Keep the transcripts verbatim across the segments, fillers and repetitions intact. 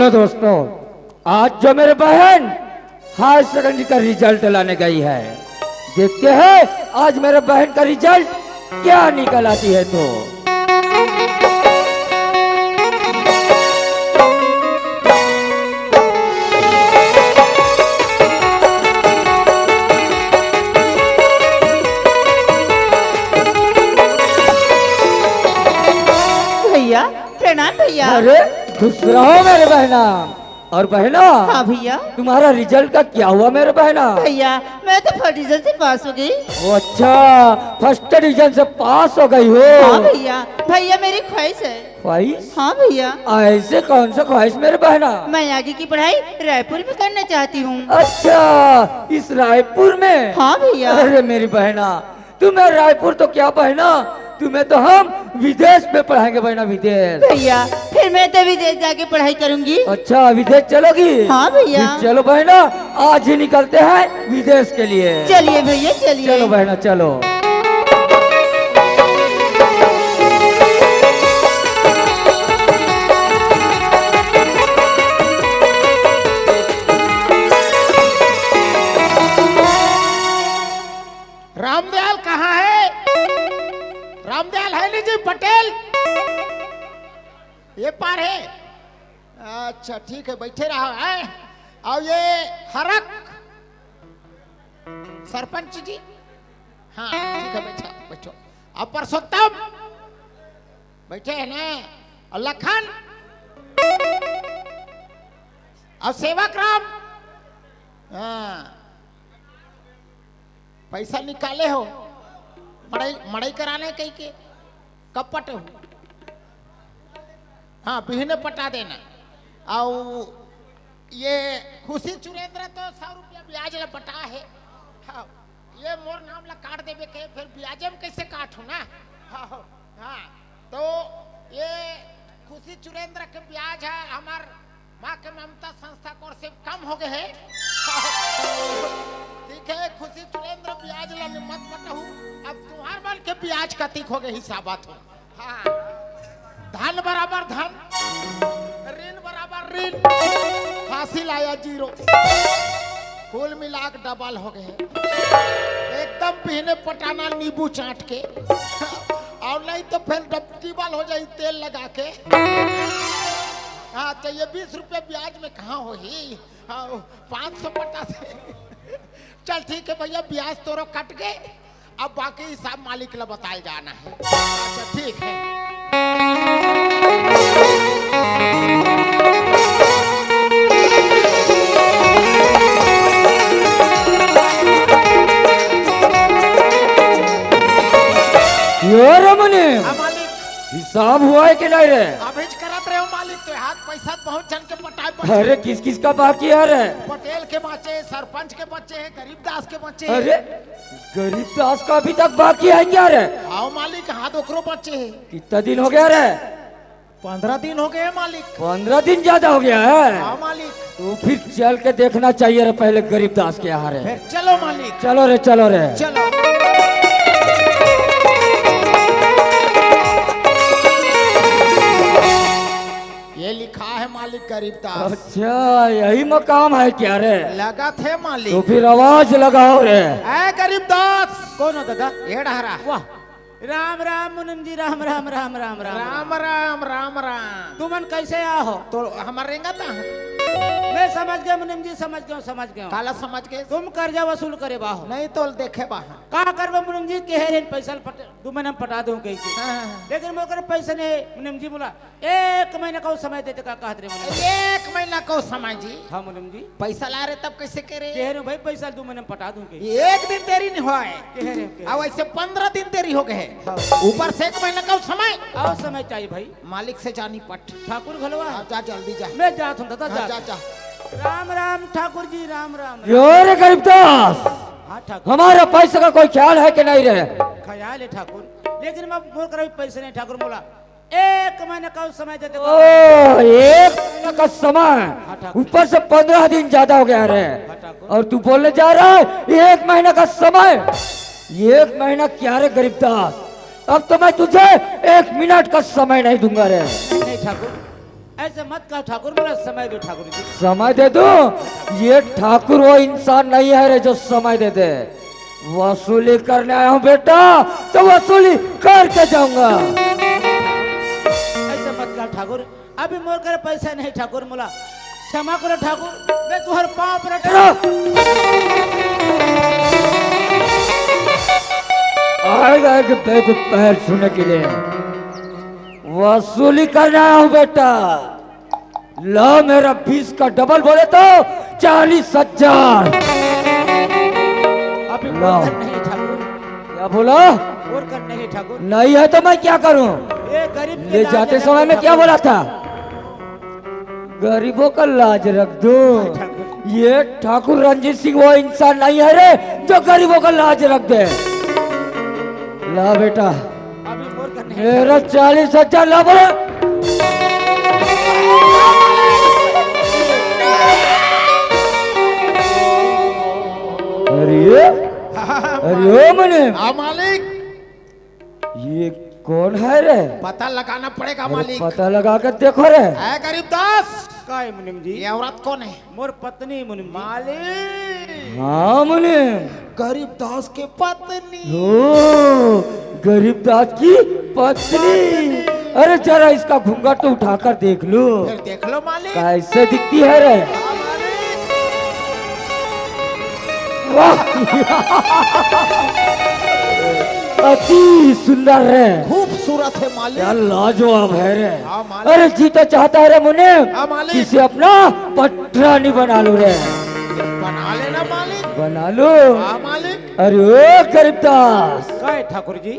तो दोस्तों, आज जो मेरे बहन हायर सेकेंडरी का रिजल्ट लाने गई है, देखते हैं आज मेरे बहन का रिजल्ट क्या निकल आती है। तो भैया, प्रणाम भैया। अरे, खुश रहो मेरे बहना। और बहना, हाँ भैया। तुम्हारा रिजल्ट का क्या हुआ मेरे बहना? भैया, मैं तो फर्स्ट डिवीजन से पास हो गई। ओ अच्छा, फर्स्ट डिवीजन से पास हो गई हो? हाँ भैया। भैया, मेरी ख्वाहिश है। ख्वाहिश? हाँ भैया। ऐसे कौन सा ख्वाहिश मेरे बहना? मैं आगे की पढ़ाई रायपुर में करना चाहती हूँ। अच्छा, इस रायपुर में? हाँ भैया। अरे मेरी बहना, तुम्हें रायपुर तो क्या बहना, तुम्हें तो हम विदेश में पढ़ाएंगे बहना, विदेश। भैया, फिर मैं तो विदेश जाके पढ़ाई करूंगी। अच्छा, विदेश चलोगी? हाँ भैया। फिर चलो बहना, आज ही निकलते हैं विदेश के लिए। चलिए भैया, चलिए। चलो बहना, चलो। रामदयाल कहाँ है? रामदयाल है नहीं जी, पटेल ये पार है। अच्छा, ठीक है, बैठे रहो। है, और ये हरक सरपंच जी, हाँ, ठीक है, बैठा, बैठो। अब परसोत्तम बैठे हैं ना, और लखन, और सेवक राम, हाँ, पैसा निकाले हो, मड़ई, मड़ई कराने कहीं के, कब पटे हो? हाँ, बिहने पटा देना। आओ, ये खुशी चुरेंद्र तो सौ रुपया ब्याज ला पटा है। हाँ, ये मोर नाम ला काट देबे के, फिर ब्याजे में कैसे काटू ना? हाँ, हाँ, तो ये खुशी चुरेंद्र के ब्याज है, हमार माँ के ममता संस्था की ओर से कम हो गए है। ठीक है, खुशी चुरेंद्र ब्याज ला मत पटहू। अब तुम्हार मन के ब्याज कतिक हो गए, हिसाब बात हो। हाँ, धन बराबर धन, ऋण बराबर ऋण, हासिल आया जीरो, कुल मिला के डबल हो गए। एकदम पीने पटाना नींबू चाट के, और नहीं तो फिर डब-, डबल हो जाई तेल लगा के। हाँ, तो ये बीस रुपये ब्याज में कहाँ होही? हाँ, पाँच सौ पटा दे। चल ठीक है भैया, ब्याज तोरो कट गए, अब बाकी हिसाब मालिक ला बताए जाना है। अच्छा, ठीक है। यो रे मुनीम, हाँ मालिक। हिसाब हुआ है कि नहीं रे? अभी करत रहे हो मालिक, तो हाथ पैसा बहुत जन के पटाए पड़े। अरे किस किस का बाकी है रे? पटेल के बाँचे, सरपंच के बाँचे, गरीबदास के बाँचे। अरे, गरीबदास का अभी तक बाकी है क्या रे? हाँ मालिक, हाथ ओकरो बाँचे है। कितना दिन हो गया रे? पन्द्रह दिन हो गए हैं मालिक। पन्द्रह दिन ज्यादा हो गया है? हाँ मालिक। तो फिर चल के देखना चाहिए रे पहले गरीबदास के यहाँ रे। फिर चलो मालिक। चलो रे, चलो रे। चलो। ये लिखा है मालिक गरीबदास। अच्छा, यही मकाम है क्या रे? लगा थे मालिक। तो फिर आवाज लगाओ रे। ए गरीबदास। कौन हो दादा? ये डहरा। वाह, राम राम मुनीम जी, राम राम, राम राम, राम राम। राम राम, राम राम। तुमन कैसे आहो? तो हमार रेंगत आहन। मैं समझ गया मुनीम जी, समझ गया, समझ गया। काला समझ गए? तुम कर्जा वसूल करे बाहो। नहीं तो देखे बाहन। का करबे मुनीम जी, कहे रहे पैसा पट-, दू महीना में पटा दूं कह के। हाँ, हाँ, हाँ। लेकिन मोर करा पैसा नहीं, मुनीम जी बोला, एक महीना का समय देते का कहत रहे मुनीम जी। एक महीना का समय जी? हाँ मुनीम जी। पैसा ला रहे तब कैसे करे? कह रहे भाई पैसा दू महीना में पटा दूं कह के। एक दिन देरी नहीं होए। कह रहे, कह रहे। अब ऐसे पन्द्रह दिन देरी हो गए। हाँ। ऊपर से एक महीना का समय। और समय चाहिए भाई। मालिक से जानी पट। ठाकुर घलवा। हाँ, जा जल्दी जा। मैं जात हूँ दादा, हाँ, जात जा, हूँ। जा। राम राम ठाकुर जी, राम राम, राम। यो रे गरीबदास, हाँ ठाकुर। हमारा पैसे का कोई ख्याल है कि नहीं रे? ख्याल है ठाकुर, लेकिन मैं मोर करा भी पैसे नहीं ठाकुर, मोला एक महीना का समय देते। ओ, एक महीना का समय, हाँ ठाकुर। ऊपर से पन्द्रह दिन ज्यादा हो गया रे। हाँ ठाकुर। और तू बोलने जा रहा है एक महीना का समय? एक महीना क्या रे गरीबदास, अब तो मैं तुझे एक मिनट का समय नहीं दूंगा रे। नहीं, नहीं ठाकुर, ऐसे मत कहो ठाकुर, मोला समय दो ठाकुर जी। समय दे दूं? ये ठाकुर वो इंसान नहीं है रे जो समय दे दे। वसूली करने आया हूँ बेटा, तो वसूली करके जाऊंगा। ऐसे मत कहो ठाकुर, अभी मोर करा पैसा नहीं ठाकुर, मोला क्षमा करो ठाकुर, मैं तुम्हारे पाँव पर अटक आएगा एक बेवकूफ पैर छूने के लिए। वसूली करने आया हूँ बेटा। ला, मेरा बीस का डबल बोले तो चालीस हजार। अभी ला। बोलकर नहीं ठाकुर। क्या बोला? बोलकर नहीं ठाकुर। नहीं है तो मैं क्या करूं? ये गरीब के ले लाज जाते समय में क्या बोला था? गरीबों का लाज रख दो। ये ठाकुर रणजीत सिंह वो इंसान नहीं है रे, जो गरीबों का लाज रख दे। ला बेटा, अभी मोर कर नहीं। मेरा चालीस हजार ला बोले। अरे, अरे ओ मने, हाँ मालिक। ये कौन है रे? पता लगाना पड़ेगा अरे, मालिक। पता लगा के देखो रे। ए गरीब दास, का है मुनीम जी? ये औरत कौन है? मोर पत्नी मुनीम जी। मालिक। हाँ मुनीम। गरीब दास के पत्नी। ओ, गरीब दास की पत्नी। अरे जरा इसका घूंघट तो उठाकर देख लो। फिर देख लो मालिक। कैसे दिखती है रे? हाँ मालिक। वाह, अति सुंदर रे। खूबसूरत है मालिक। क्या लाजवाब है रे। हाँ मालिक। अरे जी तो चाहता है रे मुनीम, हाँ मालिक। किसे अपना पटरानी बना लूं रे। बना लेना मालिक। बना लो। हाँ मालिक। अरे ओ गरीब दास, का है ठाकुर जी?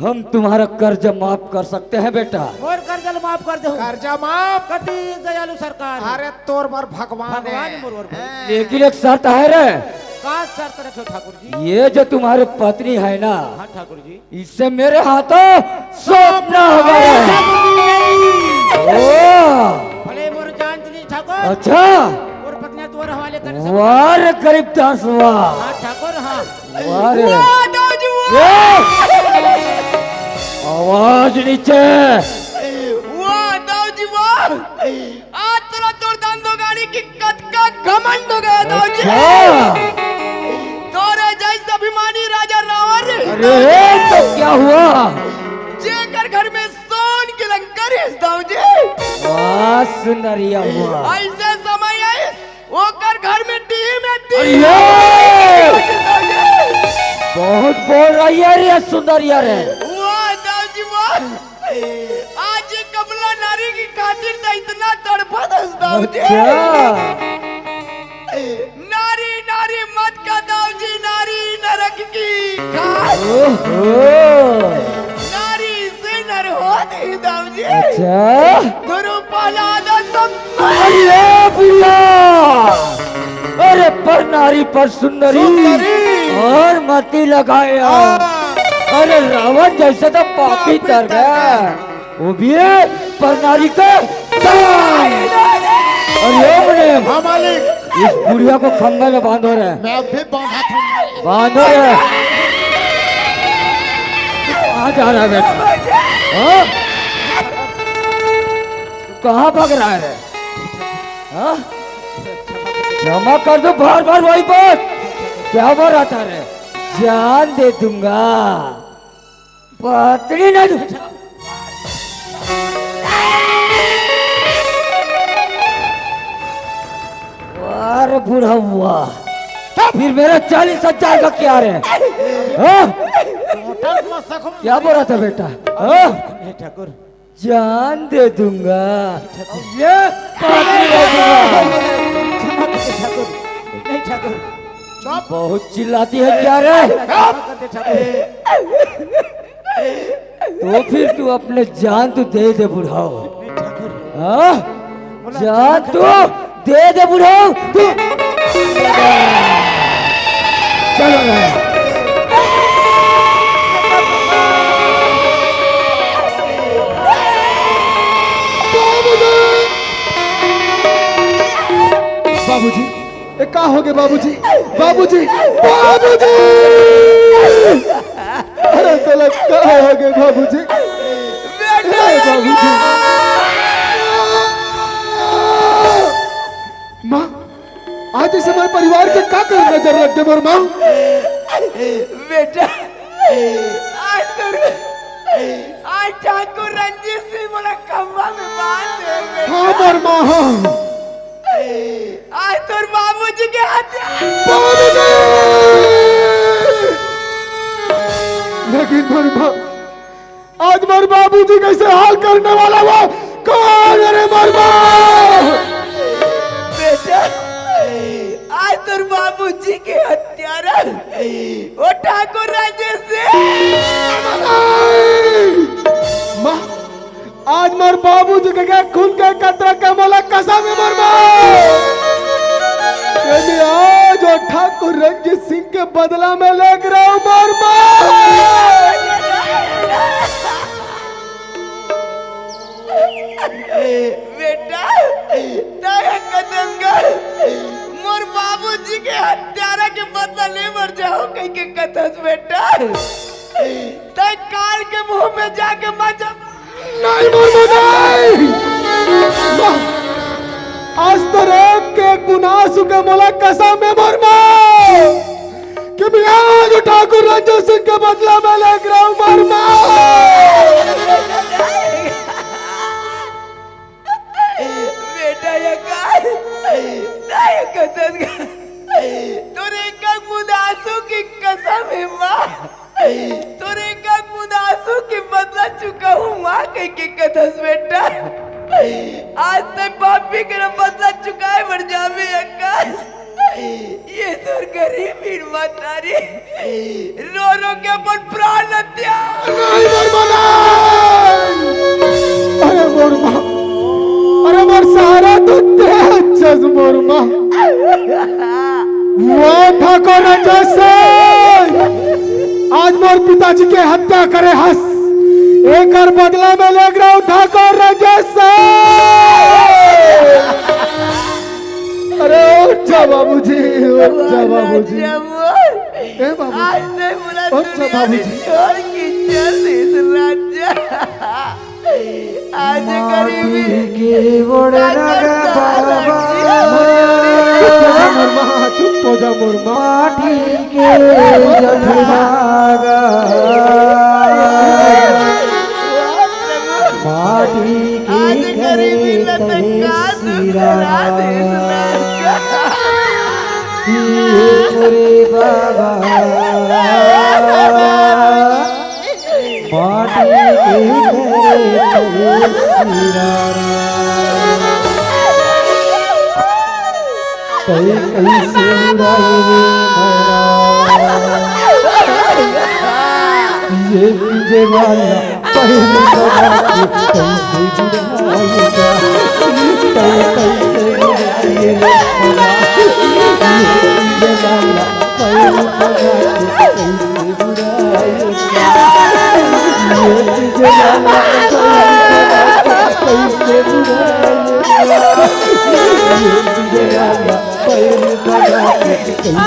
हम तुम्हारा कर्जा माफ कर सकते हैं बेटा। मोर कर्जा ल माफ कर दो। कर्जा माफ? कति दयालु सरकार। अरे तोर बर भगवान भगवान है। मोर बर। हैं। लेकिन एक शर्त है रे। का शर्त रखे हो ठाकुर जी? ये जो तुम्हारी पत्नी है ना, हाँ ठाकुर जी। इससे मेरे हाथों सौंपना होगा रे। ओ। भले मोर जान चली ठाकुर। अच्छा। मोर पत्नी तोर हवाले कर सकता। वाह रे गरीब दास वाह। हाँ ठाकुर हाँ। वाह रे। वाह, दाऊ जी, वाह। ए! आवाज नीचे। वाह, दाऊ जी, वाह। आज तोला तोर दान दो गाड़ी की कतका घमंड हो गया, दाऊ जी। अच्छा। तोरे जैसे अभिमानी राजा रावण। अरे, तो क्या हुआ? जेकर घर में सोन की लंका रहिस, दाऊ जी। वाह, सुंदरिया, वाह। ऐसे समय आइस, ओकर घर में टीवी में टीवी। अरे! बहुत बोल रही है रे सुंदरिया रे। वाह दाऊ जी वाह। आज ये कमला नारी की खातिर तो इतना तड़पत हस दाऊ जी। अच्छा। नारी नारी मत का दाऊ जी, नारी नरक की खाट। ओहो। नारी से नर होत ही दाऊ जी। अच्छा। गुरु प्रहलाद संत अरे बुढ़ा, अरे पर नारी पर सुंदरी सुंदरी। और मती लगाया। हाँ। अरे रावण जैसे तो पापी पापी तर तर गया। गया। वो भी है पर नारी का साथ। अरे ओ मुनीम, हाँ मालिक। इस बुढ़िया को खंभे में बांधो रे। मैं अभी बांधा था। बांधो रे। कहाँ जा रहा है बेटा? हाँ? कहाँ भाग रहा है रे? हाँ? क्षमा कर दो, बार बार वही बात। क्या बोल रहा था रे? जान दे दूंगा, पत्नी नहीं दूंगा। वाह रे बूढ़ा हुआ, फिर मेरा चालीस हजार का क्या रे? हाँ? क्या बोल रहा था बेटा? हाँ? नहीं ठाकुर, जान दे दूंगा। ये पागल हो गया। क्षमा कर दे ठाकुर। नहीं ठाकुर। बहुत चिल्लाती है क्या रे? क्षमा कर दे ठाकुर। तो फिर तू अपने जान तो दे दे बुढ़ाओ। नहीं ठाकुर। हाँ? बोला, जान तो दे दे बुढ़ाओ, तू। चलो रे। बाबूजी, ये का हो गए बाबूजी? बाबूजी, बाबूजी। अरे तोला का हो गए बाबूजी? बेटा, अरे बाबूजी। आज इसे मोर परिवार के का कर नजर लग गे मोर माँ? बेटा, आज तोर, आज ठाकुर रंजीत सिंह मोला खंभा में बांध दे, बेटा। हाँ मोर माँ, हाँ। आज तोर बाबूजी के हत्या। बाबूजी! लेकिन मोर माँ, आज मोर बाबूजी कैसे हाल करने वाला वो कौन? अरे मोर माँ! बेटा, आज तोर बाबूजी के हत्यारा वो ठाकुर राजेश से। माँ, आज मोर बाबूजी के खून के कतरा के मोला कसम हे मोर माँ। आज वो ठाकुर रंजीत सिंह के बदला में लेके रहूं मोर माँ। बेटा, तय कसम कर, मोर बाबूजी के हत्यारा के बदला ले मर जाओ कह के कथस बेटा। तय काल के मुंह में जाके मर जा। नहीं मोर माँ, नहीं। आज तोर एक के एक बूंद आंसू के मोला कसम हे मोर माँ कि मैं आज ठाकुर रंजीत सिंह के बदला में लेके रहूं मोर माँ। बेटा, ये काय? काय कसम? तोर एक एक बूंद आंसू के कसम हे माँ। तोर एक एक बूंद आंसू के बदला चुकाहूं माँ कह के कथस बेटा। आज तक पापी के बदला चुकाए बर जाबे अक्का। ये तोर गरीब हीन महतारी रो रो के अपन प्राण ल त्याग। नहीं मोर माँ, नहीं। अरे मोर माँ, अरे मोर सहारा तो तैं हस मोर माँ। वो ठाकुर रंजीत सिंह आज मोर पिताजी के हत्या करे हस, एकर बदला में लेके रहूं ठाकुर रंजीत सिंह। अरे उठ जा बाबूजी, उठ जा बाबूजी। ए बाबूजी, आज से बोला उठ जा दुनिया में बाबूजी। छोड़ के चल दे इस राजा। आज गरीबी के ओढ़ना गा बाबा। चुप हो जा मोर माँ, चुप हो जा मोर माँ। माटी के जठमागा। माटी के आज गरीबी में तंगा सिरा। ये मोरे बाबा। पाटी के घरे तोरे सिरारा। तई कैसे उड़ाए रे मरा? ये तुझे वाला पहली बना के कैसे उड़ाएगा? तई कैसे उड़ाए रे मरा? ये तुझे वाला पहली बना के कैसे पैर बना के कैसे बुलाए? पैर बना के कैसे बुलाए? पैर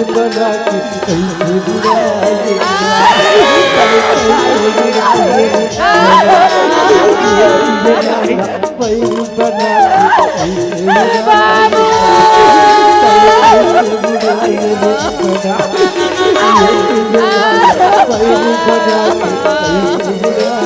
बना के कैसे बुलाए?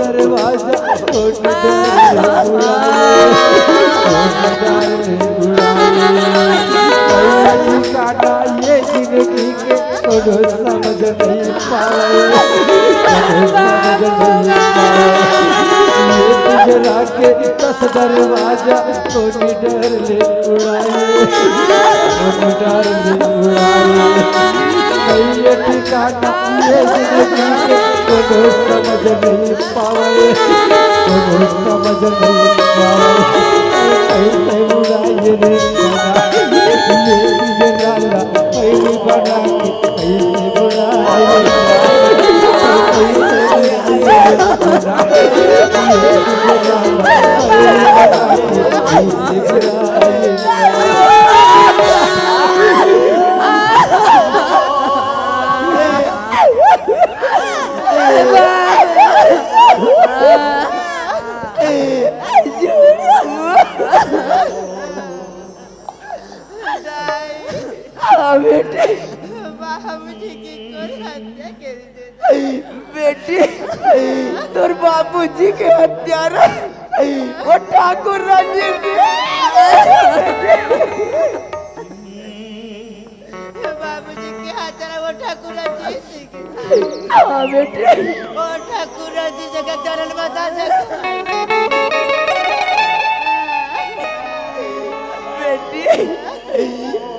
दरवाजा कोट दरवाजा उड़ाए, कोट दरवाजा उड़ाए। काटा ये जिंदगी के कोनो समझ नहीं पाए, कोनो समझ नहीं पाए। ये पिंजरा के दस दरवाजा कोट डर ले उड़ाए, कोट डर ले उड़ाए। ये ठिकाना ये जिंदगी के कोनो समझ नहीं पावे, कोनो समझ नहीं पावे। कैसे उड़ाए रे गाना, ये ये गाना पहली बना के कैसे उड़ाए रे गाना, कैसे उड़ाए रे गाना, ये ये गाना पहली बना के कैसे उड़ाए रे गाना। हाँ बेटे। बाबूजी की कोई हत्या कर दे। बेटी, तोर बाबूजी के हत्यारा वो ठाकुर रंजीत जी। बाबूजी के हत्यारा वो ठाकुर रंजीत जी। हाँ बेटी। वो ठाकुर रंजीत जी के चरण बता दे। बेटी,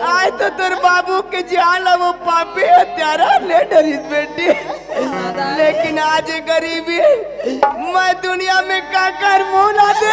आज तो तोर बाबू के जान ला वो पापी हत्यारा ले डरिस बेटी। लेकिन आज ये गरीबी मैं दुनिया में काकर मुंह ना दे।